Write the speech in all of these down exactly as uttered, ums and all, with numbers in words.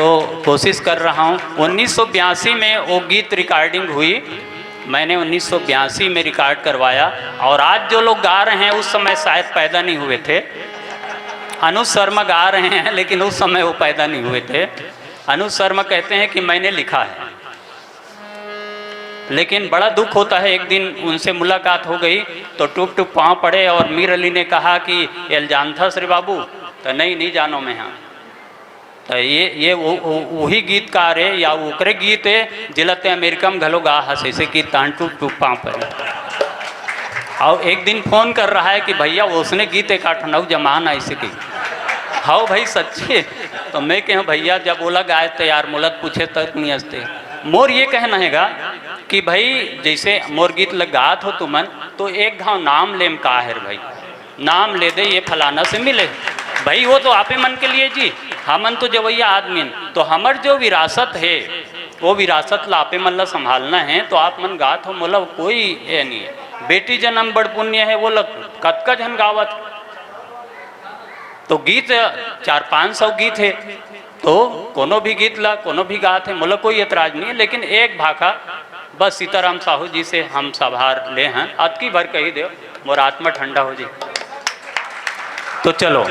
तो कोशिश कर रहा हूँ। उन्नीस सौ बयासी में वो गीत रिकॉर्डिंग हुई, मैंने उन्नीस सौ बयासी में रिकॉर्ड करवाया। और आज जो लोग गा रहे हैं, उस समय शायद पैदा नहीं हुए थे। अनुज शर्मा गा रहे हैं, लेकिन उस समय वो पैदा नहीं हुए थे। अनुज शर्मा कहते हैं कि मैंने लिखा है, लेकिन बड़ा दुख होता है। एक दिन उनसे मुलाकात हो गई, तो टुप टुप पाँव पड़े और मीर अली ने कहा कि "एला जानथस रे बाबू?" तो "नहीं, नहीं जानों मैं।" हाँ, तो ये, ये वो, वो, वही गीतकार है या ओकरे गीत है, जेला ते अमेरिका में घलो गा हस, ऐसे कि "तान टुप टुप पाँव पड़े।" और एक दिन फोन कर रहा है कि "भैया, उसने गीत एक आठ नौ जमान ऐसे की।" "हाव भाई, सच्ची।" तो मैं कहें, "भैया, जब ओला गाए त यार, मोला त पूछे तक नहीं हंसते।" मोर ये कहना हैगा कि भाई, जैसे मोर गीत ल गात हो तुमन, तो एक घाव नाम लेम का है रे भाई? नाम ले दे, ये फलाना से मिले। भाई, वो तो आपे मन के लिए जी, हमन तो जवैया आदमी न, तो हमर जो विरासत है, वो विरासत ला आपे मन ला संभालना है। तो आप मन गात हो, मोला कोई ये नहीं है। "बेटी जन्म बड़ पुण्य है", वो ल कतका झन गावत। तो गीत, चार पाँच सौ गीत है, तो कोनो भी गीत ला कोनो भी गात है, मोला कोई एतराज नहीं है। लेकिन एक भाखा बस सीताराम साहू जी से हम सभार ले हैं, अतकी भर कही दे, मोर आत्मा ठंडा हो जी। तो चलो।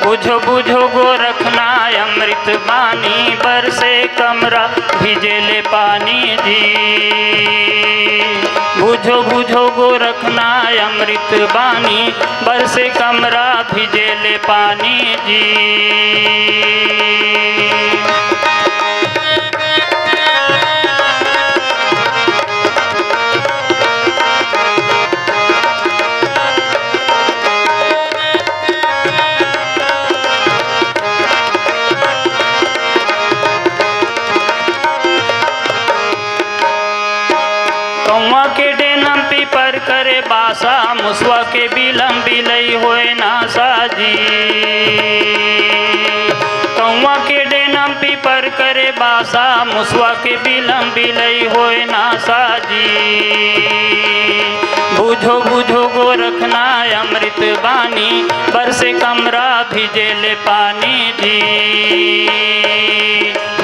बुझो बुझो गोरखनाथ अमृत बानी, बरसे कमरा भिजे ले पानी जी। बुझो बुझो गोरखनाथ अमृत बानी, बरसे कमरा भिजे ले पानी जी। कौवा के डेनम पीपर करे बासा, मुसवा के बिलम बिलई होए ना साजी। कौवा के डेनम पीपर करे बासा, मुसवा के बिलम बिलई होए ना साजी। बुझो बुझो गोरखनाथ अमृत बानी, बरसे कमरा भिजे ले पानी जी।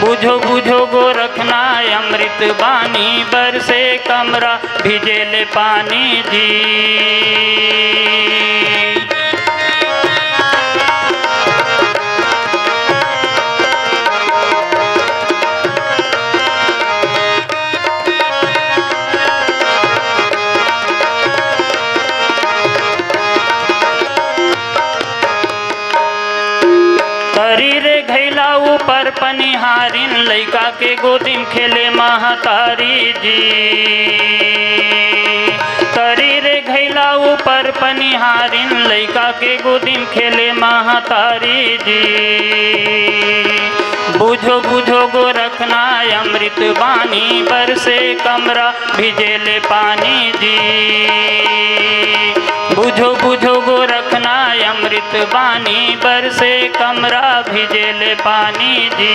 बुझो बुझो गोरखनाथ अमृत बानी, बरसे कमरा भिजे ले पानी जी। तरी रे घैला ऊपर पनिहारिन, लइका के गोदिम खेले महतारी जी। तरी रे घैला ऊपर पनिहारिन, लइका के गोदिम खेले महतारी जी। बुझो बुझो गोरखनाथ अमृत बानी, बरसे कमरा भिजे ले पानी जी। बुझो बुझो गोरखनाथ अमृत बानी, बरसे कमरा भिजे ले पानी जी।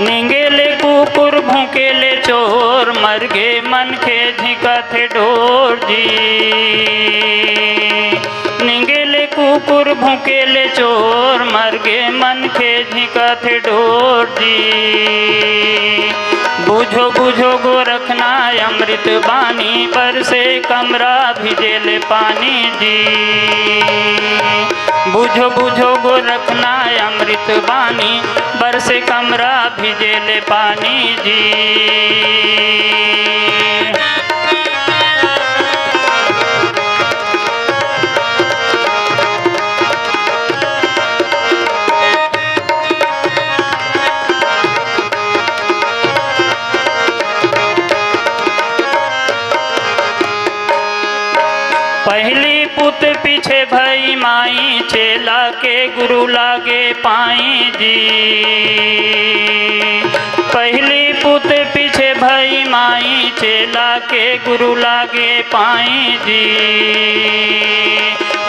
निंगे ले कुकुर भूके ले चोर, मर गे मनखे झिंकत हे ढोर जी। निंगे ले कुकुर भूके ले चोर, मर गे मनखे झिंकत हे ढोर जी। बुझो बुझो गोरखनाथ अमृत बानी, बरसे कमरा भिजे ले पानी जी। बुझो बुझो गोरखनाथ अमृत बानी, बरसे कमरा भिजे ले पानी जी। पीछे भई माई, चेला के गुरु लागे पाई जी। पहिली पुत पीछे भई माई, चेला के गुरु लागे पाई जी।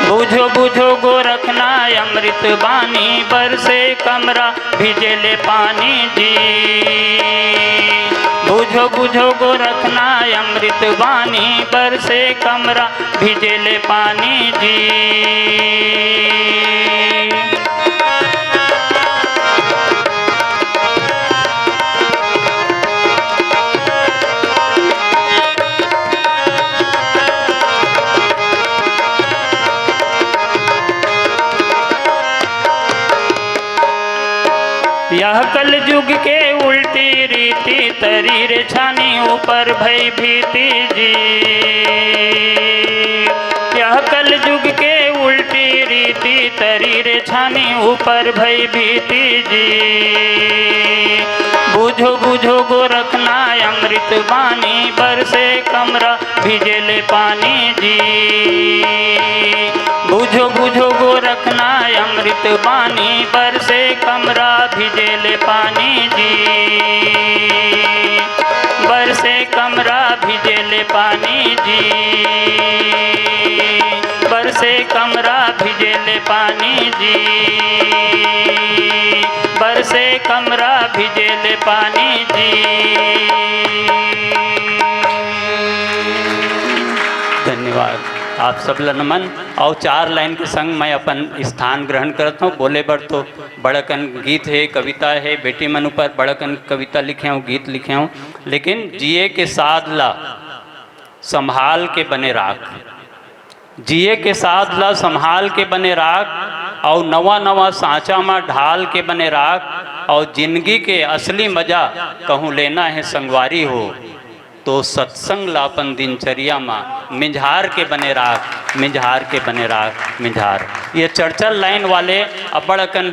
बुझो बुझो गोरखना अमृत बानी, बरसे कमरा भिजेले पानी जी। बुझो बुझो गोरखना अमृत बानी, बरसे कमरा भिजेले पानी जी। यह कलयुग के उल्टी रीति, तरी रे छानी ऊपर भई भीति जी। यह कलयुग के उल्टी रीति, तरी रे छानी ऊपर भई भीति जी। बुझो बुझो गोरखना अमृत बानी, बरसे कमरा भिजेले पानी जी। बुझो बुझो गोरखना अमृत बानी, बरसे कमरा भिजेले पानी जी। बरसे कमरा भिजेले पानी जी। बरसे कमरा भिजेले पानी जी। बरसे कमरा भिजेले पानी जी। धन्यवाद। आप सब ला नमन। अउ चार लाइन के संग मैं अपन स्थान ग्रहण करत हूँ। बोले बर तो बड़कन गीत हे, कविता हे, बेटी मन ऊपर बड़कन कविता लिखे हूँ, गीत लिखे हूँ, लेकिन जिए के साध ला संभाल के बने राख, जिए के साध ला संभाल के बने राख, अउ नवा नवा सांचा म ढाल के बने राख, अउ जिंदगी के असली मजा कहूँ लेना हे संगवारी हो, तो सत्संग ला अपन दिनचर्या म मिंझार के बने राख, मिंझार के बने राख, मिंझार। ये चर्चा लाइन वाले अब्बड़ अकन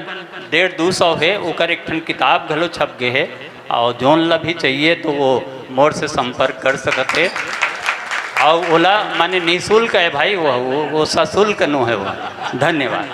डेढ़ दू सौ हे, ओकर एक ठन किताब घलो छप गे हे, अउ जोन ला भी चाहिए तो वो मोर से संपर्क कर सकत हे। अउ ओला माने निःशुल्क हे भाई, वो, वो, वो सशुल्क नो हे वो। धन्यवाद।